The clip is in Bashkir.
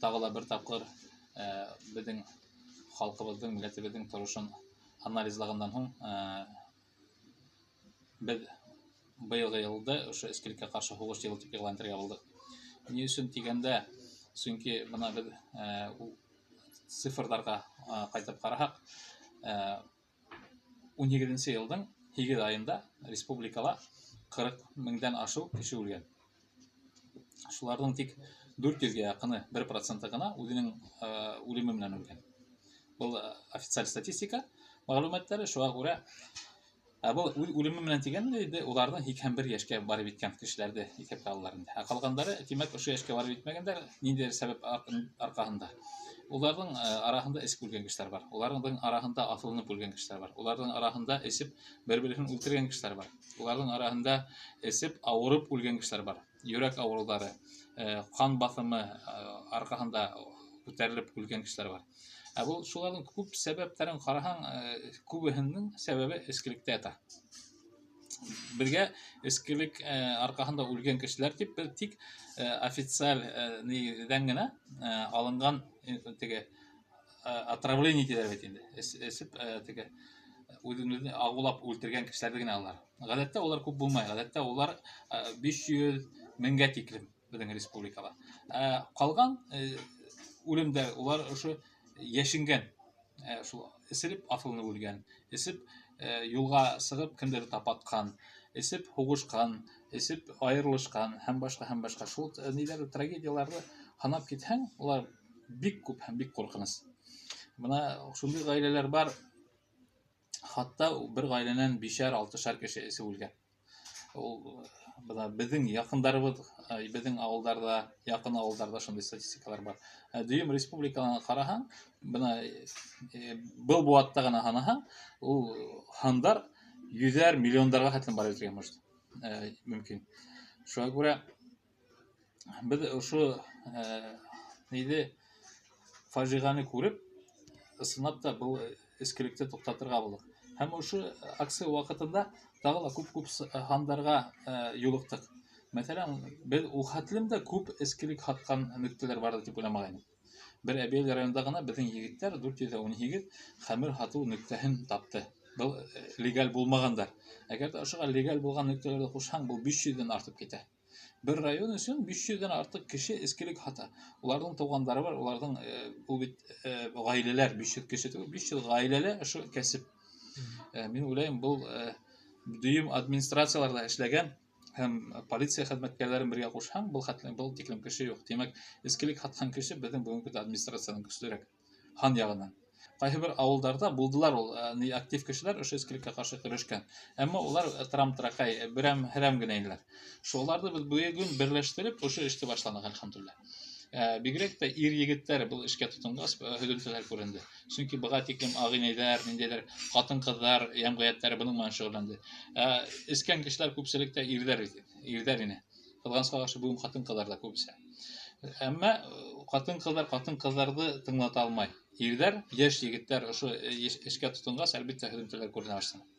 Тағы ла бер тапҡыр беҙҙең халҡыбыҙҙың, милләтебеҙҙең торошон анализлағандан һуң беҙ быйылғы йылды ошо эскелеккә ҡаршы һуғыш йылы тип иғлан итергә булдыҡ. Ни өсөн тигәндә, сөнки бына беҙ цифрҙарға ҡайтып ҡараһаҡ, 18-нсе йылдың 8 айында республикала 40 меңдән ашыу кеше үлгән. Шуларҙың тик 400-гә яҡыны, 1% ғына үҙенең үлеме менән үлгән. Был официаль статистика мәғлүмәттәре, шуға күрә был үҙ үлеме менән тигәндә инде уларҙың 81 йәшкә барып еткән кешеләрҙе иҫәпкә алалар инде. Ә ҡалғандары, тимәк, ошо йәшкә барып етмәгәндәр ниндәйҙер сәбәп арҡаһында. Уларҙың араһында эсеп үлгән кешеләр бар. Уларҙың араһында аҫылынып үлгән кешеләр бар. Уларҙың араһында эсеп бер-береһен үлтергән кешеләр бар. Уларҙың араһында эсеп ауырып үлгән кешеләр бар. Йөрәк ауырыуҙары, ҡан баҫымы арҡаһында күтәрелеп үлгән кешеләр бар. Ә был шуларҙың күп сәбәптәрен ҡараһаң, күбеһенең сәбәбе эскелектә ята. Беҙгә эскелек арҡаһында үлгән кешеләр тип беҙ тик официаль ниҙән генә алынған теге отравление тиҙәр бит инде. Эсеп теге үҙен-үҙе ағыулап үлтергән кешеләрҙе генә алалар. Ғәҙәттә улар күп булмай. Ғәҙәттә улар 500 меңгә тиклем беҙҙең республикала. Ҡалған үлемдәр улар ошо йәшенгән, шул эселеп аҫылынып үлгән, эсеп юлға сығып кемдер тапатҡан, эсеп һуғышҡан, эсеп айырылышҡан һәм башҡа, һәм башҡа. Шул ниҙәр трагедияларҙы һанап китһәң, улар бик күп һәм бик ҡурҡыныс. Бына шундай ғаиләләр бар, хатта бер ғаиләнән бишәр, алтышар кеше эсеп үлгән. Ул бына беҙҙең яҡындарыбыҙ, беҙҙең ауылдарҙа, яҡын ауылдарҙа шундай статистикалар бар. Дөйөм республиканы ҡараһаң, бына был быуатта ғына һанаһаң, ул һандар йөҙәр миллиондарға хәтлем барып етергә может, мөмкин. Шуға күрә беҙ ошо ниҙе фажиғаны күреп, ысынлап та был эскелекте туҡтатырға булдыҡ. Һәм ошо акция ваҡытында тағы ла күп-күп һандарға юлыҡтыҡ. Мәҫәлән, беҙ ул хәтлем дә күп эскелек һатҡан нөктәләр барҙыр тип уйламағайныҡ. Бер Әбйәлил районында ғына беҙҙең егеттәр 418 хәмер һатыу нөктәһен тапты. Был легаль булмағандар. Әгәр ҙә ошоға легаль булған нөктәләрҙе ҡушһаң, был 500-дән артып китә. Бер район өсөн 500-дән артыҡ кеше эскелек һата. Уларҙың туғандары бар, уларҙың ул бит ғаиләләр, 500 кеше түгел, 500 ғаиләлә ошо кәсеп. Мин уйлайым, был дөйөм администрацияларҙа эшләгән һәм полиция хеҙмәткәрҙәрен бергә ҡушһаң, был хәтлем, был тиклем кеше юҡ. Тимәк, эскелек һатҡан кеше беҙҙең бөгөнгө көндә администрациянан көслөрәк һан яғынан. Ҡайһы бер ауылдарҙа булдылар ул ни актив кешеләр ошо эскелеккә ҡаршы көрәшкән. Әммә улар трам-тракай, берәм-һерәм генә инеләр. Шуларҙы беҙ бөгөн берләштереп ошо эште башланыҡ, әлхәмдүлилләһ. Бигерәк тә ир егеттәр был эшкә тотонғас, һөҙөмтәләр күренде. Сөнки быға тиклем ағинәйҙәр, ниндәйҙер ҡатын-ҡыҙҙар йәмғиәттәре бының менән шөғөлләнде. Эскән кешеләр күпселектә ирҙәр ине. Ҡыҙғанысҡа ҡаршы бөгөн ҡатын-ҡыҙҙар ҙа күп эсә. Әммә ҡатын-ҡыҙҙар ҡатын-ҡыҙҙарҙы тыңлата алмай. Ирҙәр, йәш егеттәр ошо эшкә тотонғас, әлбиттә, һөҙөмтәләр күренә башланы.